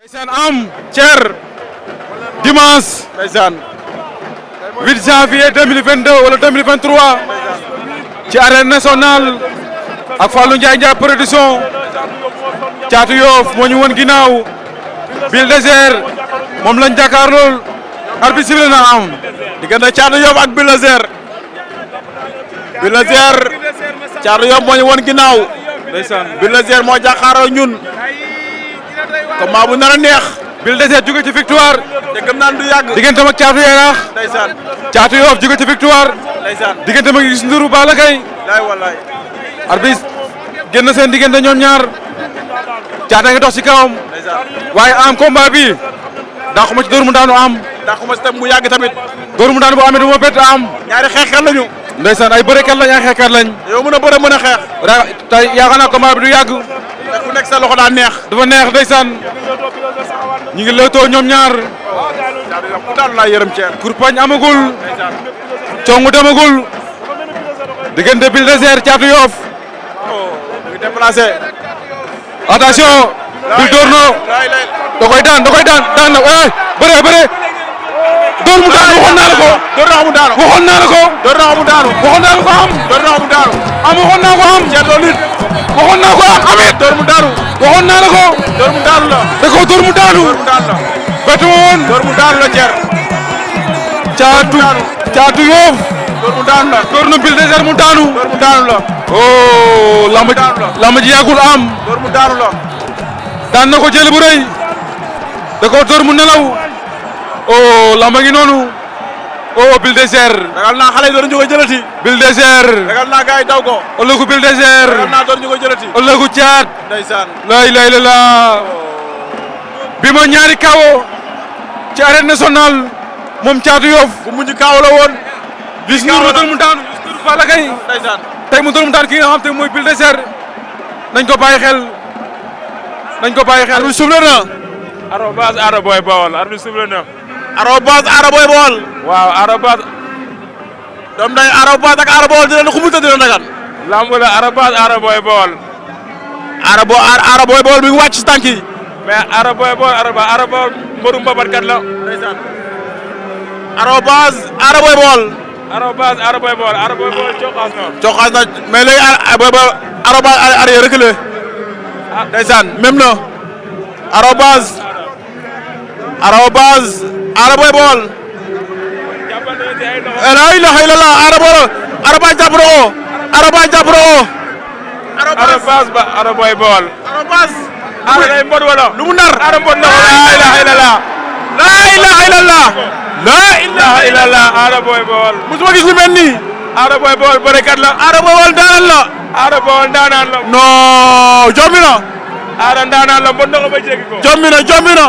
ndeysaan am Thier dimanche ndeysaan 8 janvier 2022 wala 2023 ci arène nationale ak Fallou Ndiaye production Thiatou Yoff moo ñu won ginnaaw Bulldozer moom lañ jàkkaarlool arbitre sifflé na am diggante Thiatou Yoff ak Bulldozer Thiatou Yoff moo ñu won ginnaaw ndeysaan Bulldozer moo jàkkaaroo ñun combat bu nar a neex. Bulldozer jóge ci victoire. te gëm naan du yàgg. digganteem ak Thiatou Yarakh. ndeysaan Thiatou Yoff jóge ci victoire. ndeysaan digganteem ak Youssou Ndour Balla Gaye. wallaay wallaay. arbitre génn seen diggante ñoom ñaar. Thiatou ngi dox ci kawam. ndeysaan waaye am combat bi dàqu ma ci dóor mu daanu am. dàqu ma ci tam mu yàgg tamit. dóor mu daanu bu amee du ma bett am. ñaari xeexkat lañu. ndeysaan ay bërekat lañ ay xeexkat lañ. yow mën a bëre mën a xeex. tey yaakaar naa combat bi du yàgg. ku nekk sa loxo daa neex. dafa neex ndeysaan ñu ngi lewtoo ñoom ñaar. ku daanu laa yërëm Thier. kurpañ amagul. congu demagul. diggante Bulldozer Thiatou Yoff. mu ngi déplacé. attention. Bull door na. da koy daan daan na bëre. door mu daanu waxoon naa la ko. door naa mu daanu waxoon naa la ko. door naa mu daanu waxoon naa la ko am. door naa mu daanu am waxoon naa ko am. Thier loolu nit. waxoon naa ko am amit. door mu daanu waxoon naa la ko. door mu daanu la. da ko door mu daanu. door mu daanu la. bett woon. door mu daanu la Thier. Thiatou Yoff. door mu daanu la. door na Bulldozer mu daanu. door mu daanu la. oh lamb ji yàggul am. door mu daanu la. daan na ko jël bu rëy. da ko door mu nelaw. oh lamba ngi noonu. oh Bulldozer. ragal naa xale yi doon ñu koy jëlati. Bulldozer. ragal naa gars yi daw ko. ëllëgu Bulldozer. ragal naa doon ñu koy jëlati. ëllëgu Thiat. ndeysaan. lay la bi ma ñaari kawo ci arène nationale moom Thiatou Yoff. bu mujj kawo la woon. Youssou Ndour la doon mu daanu. Youssou Ndour Balla Gaye. ndeysaan. tey mu doon mu daan ki nga xam te mooy Bulldozer. nañ ko bàyyi xel. arbitre soufflé na. arobase Ada Boy Baol arbitre soufflé na. arobase Ada Boy Baol. waaw arobase. doom day arobase ak Ada Boy dina xumul te dina dagan. lamb la arobase Ada Boy Baol. Ada Boy Baol mi ngi wàcc ci tànk yi. mais Ada Boy Baol Ada Boy mbërum babarkat la. ndeysaan. arobase Ada Boy Baol. arobase Ada Boy Baol Ada Boy Baol coxaas na. coxaas na mais léegi arobase arrière reculé. ndeysaan même na. arobase Ada Boy Baol. la ilaha illallah arobase jàpp na ko. arobase ba Ada Boy Baol. arobase. Ada day mbot wala. lu mu nar. Ada mbot na ko la ilaha illallah. Ada Boy Baol. musuma gis lu mel nii. Ada Boy Baol bërekat la. Ada Boy Baol daanal la. Ada Boy ndaanaan la. non jombi na. Ada ndaanaan la mbot na ko ba jéggi ko. jombi na.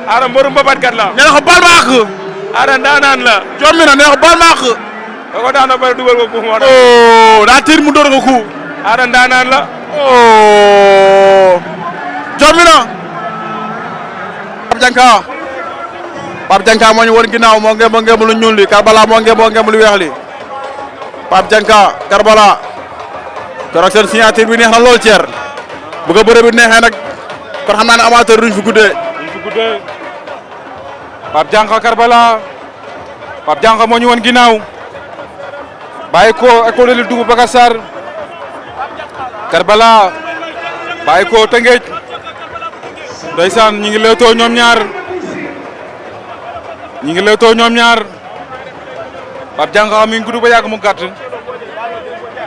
Ada mbërum babarkat la. nee na ko baal ma àq. Ada ndaanaan la. jombi na nee na ko baal ma àq. da ko daan na bëri dugal ko ku mu war a. daa tiir mu door ko ku. Ada ndaanaan la. jombi na. Pape Dianka moo ñu woon ginnaaw moo ngeem lu ñuul li Karbala moo ngeem lu weex li Pape Dianka Karbala keroog seen signature bi neex na lool Thier bu ko bëre bi neexee nag kon xam naa ne amateur duñ fi guddee. Pape Dianka Karbala Pape Dianka moo ñu woon ginnaaw bàyyi ko école li dugub Bakar Sarr Karbala bàyyi ko Tëngéej ndeysaan ñi ngi lewtoo ñoom ñaar Pape Dianka mi ngi gudd ba yàgg mu gàtt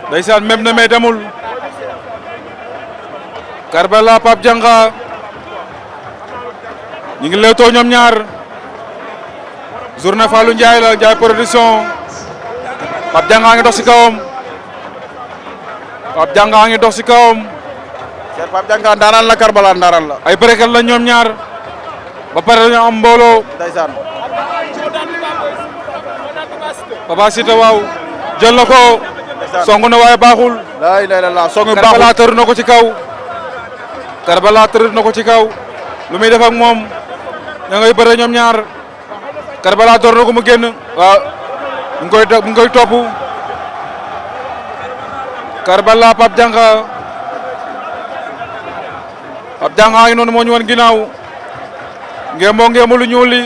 ndeysaan même na mais demul Karbala Pape Dianka ñi ngi lewtoo ñoom ñaar journée Fallou Ndiaye la Ndiaye production Pape Dianka ngi dox ci kawam Pape Dianka ndaanaan la Karbala ndaanaan la ay bërekat la ñoom ñaar ba pare dañoo am mbooloo ndeysaan Papa Sita waaw jël na ko song na waaye baaxul la ilaha illallah song baaxul Karbala tër na ko ci kaw lu muy def ak moom ña ngay bëre ñoom ñaar Karbala door na ko mu génn waaw mu ngi koy topp Karbala Pape Dianka ngi noonu moo ñu woon ginnaaw ngémboo ngémbu lu ñuul li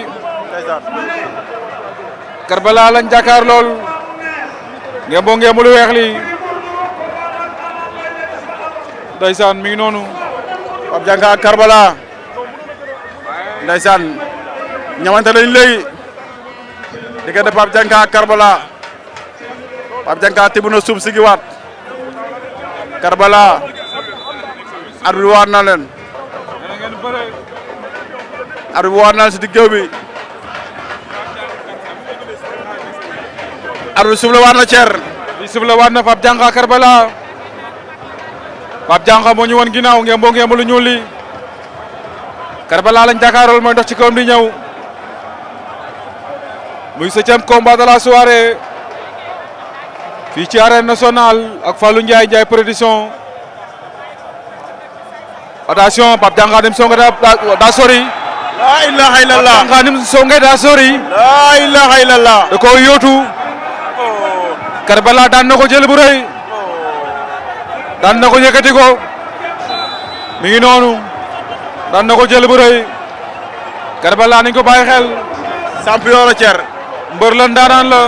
Karbala lañ jàkkaar lool ngémboo ngémbu lu weex li ndeysaan mi ngi noonu Pape Dianka ak Karbala ndeysaan ñamante lañ léegi diggante Pape Dianka ak Karbala Pape Dianka tibb na suuf si gi waat Karbala arbitre waat na leen arbitre waat na leen si digg bi arbitre suuf la waat na Cer bi suuf la waat na Pape Dianka Karbala Pape Dianka moo ñu woon ginnaaw ngémboo ngémbu lu ñuul li Karbala lañ jàkkaarool mooy dox ci kawam di ñëw muy 7e combat de la soirée fii ci arène nationale ak Fallou Ndiaye Ndiaye production attention Pape Dianka nim songe daa sori la ilaha illallah Pape Dianka nim songe daa sori la ilaha illallah da ko yóotu Karbala daan na ko jël bu rëy daan na ko yëkkati ko mi ngi noonu daan na ko jël bu rëy Karbala nañ ko bàyyi xel champion la Cer mbër la ndaanaan la